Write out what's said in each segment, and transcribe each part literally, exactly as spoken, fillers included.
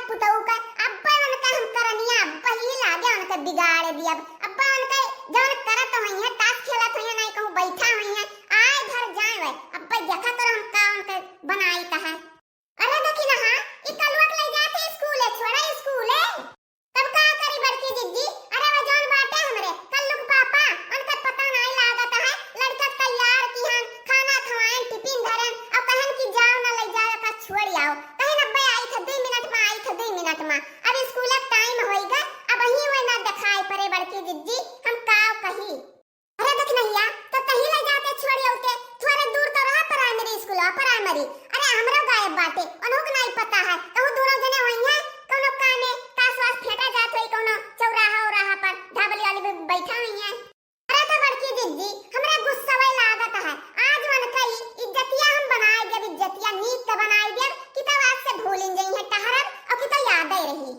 पुतऊ का अब्बे उनका हम करनिया, अब्बे ही लागे उनके बिगाड़े दियब। अब्बे उनके जौन करत होइहैं, ताश खेलत होइहैं, नाहीं कहूँ बैठा होइहैं, आए धर जाए वै। अब्बे देखा तो हम का उनके बनाई का है। अरे देखी ना, हाँ, ई कलुआ के लइ जात है स्कूले, छोड़ा स्कूले। तब का करी बड़की जिज्जी? अरे वो जौन बाटे हमरे कल्लू के पापा, उनकर पता नाहीं लागत है, लड़का के तैयार किहन, खाना खवाएन, टिफिन धरेन, और कहन कि जाओ ना लइ जाओ, एका छोड़ आओ। कहिन अब्बे आई थे, दुई मिनट में आई थे, दुई मिनट में। अब स्कूल का टाइम होइगा, अबहीं वै ना देखाई परे बड़की जिज्जी, हम का कही। अरे देख नहिया, तो कहीं लइ जाते छोड़ आउते, थोड़े दूर तो रहा प्राइमरी स्कूल, प्राइमरी। अरे हमरो गायब बाटे, उन्हों के नाहीं पता है, कहूँ दूनों जने होइहैं, कौनो कामे, ताश वाश फेंटा जात होई, कौनो चौराहा उराहा पर ढाबली वाली पे बैठा होइहैं। अरे तो बड़की जिज्जी, हमरा गुस्सा वै लागत है, आज उनका ई इज्जतिया हम बनाए देब, इज्जतिया नीक का बनाए देब, कि तब आज से भूलिन जइहैं टहरब, और कि तो याद ही रही।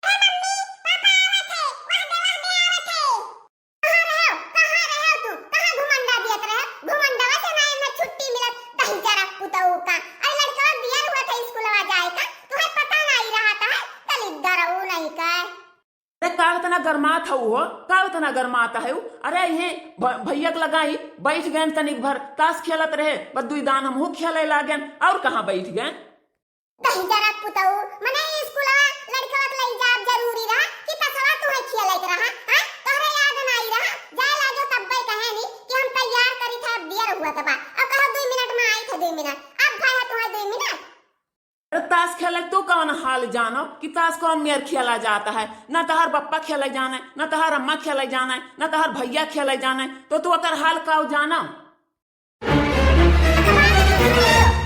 ए मम्मी, पापा आवत है, वह दे, वह दे आवत है। कहाँ रहे हो? कहाँ रहे हो तू? कहाँ घुमंडा दियत रहे? घुमंडवा से ना इन्हें छुट्टी मिलत, दहिजरा पुतऊ का। अरे लड़कवा दियर हुआ था स्कूलवा जाए का, तुहैं पता नाहीं रहा था, दलिद्दर ऊ नाहीं का। अरे का उतना गरमात हऊ हो? का उतना गरमात हऊ? अरे ये भ-, भैया के लगाई, बैठ गएन तनिक भर, ताश खेलत रहे, बस दुई दान हमहू खेले लागेन, और कहाँ बैठ गएन? दहिजरा पुतऊ, मने ई स्कूलवा लड़कवा के लइ जाब जरूरी रहा कि तसवा तुहैं खेलैत रहा, हाँ? तोहरे याद नाहीं रहा, जाए लागो तब्बे कहेनी कि हम तैयार करी थे, अब दियर हुआ तबा। अब कहो दुई मिनट में आई थे, दुई मिनट। अब भय है तुहैं दुई मिनट? अरे ताश खेले तू कौन हाल जानो कि ताश कौन मेर खेला जाता है? ना तोहार बप्पा खेले जाने, ना तोहार अम्मा खेले जाने, ना तोहार भैया खेले जाने, तो तू ओकर हाल का जानो?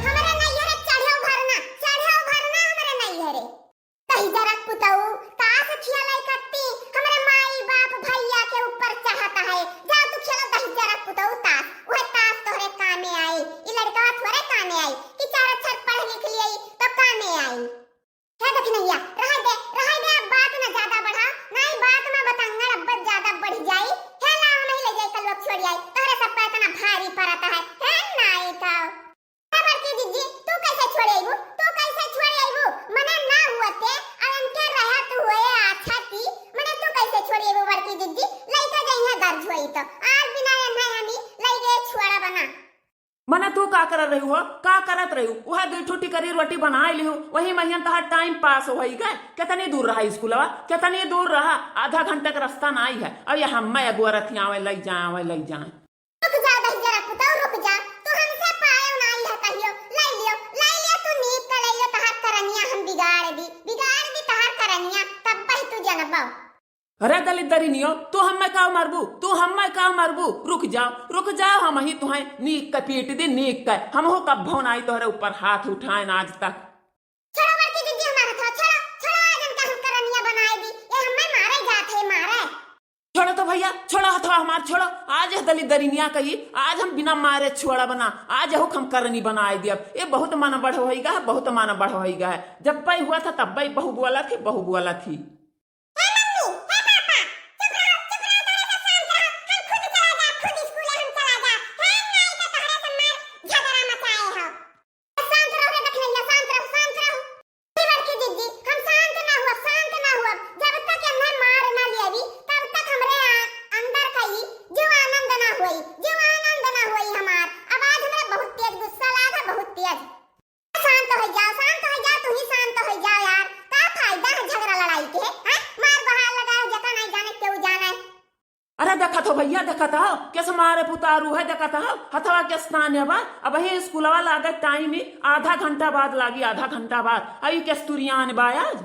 हमरे नैहरे चढ़ो भरना, चढ़ो भरना हमरे नैहरे। दहिजरा पुतऊ, ताश खेलै कत्ती हमरे माई बाप भैया के ऊपर चढ़त है। जा तू खेलो दहिजरा पुतऊ ताश, उहै ताश तोहरे कामे आई। ई लड़कवा थोड़े कामे आई कि चार अक्षर पढ़ लिख लिये तो कामे आई। हे दखिनैया, रहै दे, रहै दे, अब बात न ज्यादा बढ़ा, नाहीं बात में बतंगड़ अब्बत ज्यादा बढ़ि जाई। हे लाओ नाहीं लइ जाई, कलुआ छोड़ि आई, तोहरे सब पे इतना भारी परत है, हे नाहीं तो। हे बड़की जिज्जी, तू कैसे छोड़ि अइबू, तू कैसे छोड़ि अइबू? मने ना हुअते, अब इनके रहत हुए अच्छा थी, मने तू कैसे छोड़ि अइबू बड़की जिज्जी? लइके जइहैं गर्ज होई तो, आज बिना एन्हैं हमी लइ गए छोड़ा बना। मने तू का करत रहिउ हो? का करत रहिउ? उहै दुइ ठो टिकरी रोटी बनाइ लिहु, वही महियन तोहार टाइम पास होइ गए। केतनी दूर रहा स्कूलवा? केतनी दूर रहा? आधा घंटा के रस्ता नाहीं है। अब ये हम्मै अगोरत ही आवै, लइ जाए, आवै, लइ जाए। रुक जा दहिजरा पुतऊ, रुक जा। तू हमसे पायो नाहीं है कहियो। लइ लियो, लइ लियो, तू नीक का लइ लियो, तोहार करनिया हम बिगाड़ दी, बिगाड़ दी तोहार करनिया, तब्बै तू जनबो। अरे दलिद्दरिनियो, तू हम्मै का मरबू? तू हम्मै का मरबू? रुक जाओ, रुक जाओ, हमहीं तुहैं नीक कै पीट दी, नीक कै। हमहू कब्बो नाहीं तोहरे ऊपर हाथ उठाएन आज तक। छोड़ो बड़की जिज्जी हमार हथवा, छोड़ो, छोड़ो, आज इनका हम करनिया बनाइ दी। ये हम्मै मारै जात है, मारै। छोड़ो तो भैया, छोड़ो हथवा हमार, छोड़ो। आज यह दलिद्दरिनिया कही, आज हम बिना मारे छोड़ब ना, आज यहू हम करनी बनाइ दियब। ये बहुत मन बढ़ होइगा है, बहुत मन बढ़ होइगा है। जब्बै हुआ था तब्बै बहू बोलत ही, बहू बोलत ही। हे मम्मी, हे पापा, चुप रहो, चुप रहो, थोड़ा सा शांत रहो। हम खुद चला जा, खुद स्कूल हम चला जा। हे नाहीं तो तोहरे से मार झगड़ा मचाए हो। शांत रहो रे दखिनैया, शांत रहो, शांत रहो। हे बड़की जिज्जी, हम शांत ना हुआ, शांत ना हुआ। जब तक एन्हैं मार ना लेबी, तब तक हमरे आ-, अंदर का ई जीव आनंद ना होई, जीव आनंद ना होई हमार। अब आज हमरे बहुत तेज गुस्सा लागा, बहुत तेज। शांत होइ जाओ, शांत होइ जाओ, तुहीं शांत होइ जाओ यार। का फायदा है झगड़ा लड़ाई के, हैं? मार बहार लगाओ, जेका नाहीं जाने, केहू जाने। अरे देखत हो भैया, देखत हो, केस मारे पुतारू है, देखत हो, हथवा केस ताने बा। अबहीं स्कूलवा लागे टाइम ही, आधा घंटा बाद लागी, आधा घंटा बाद। अई केस तुरियान बा आज।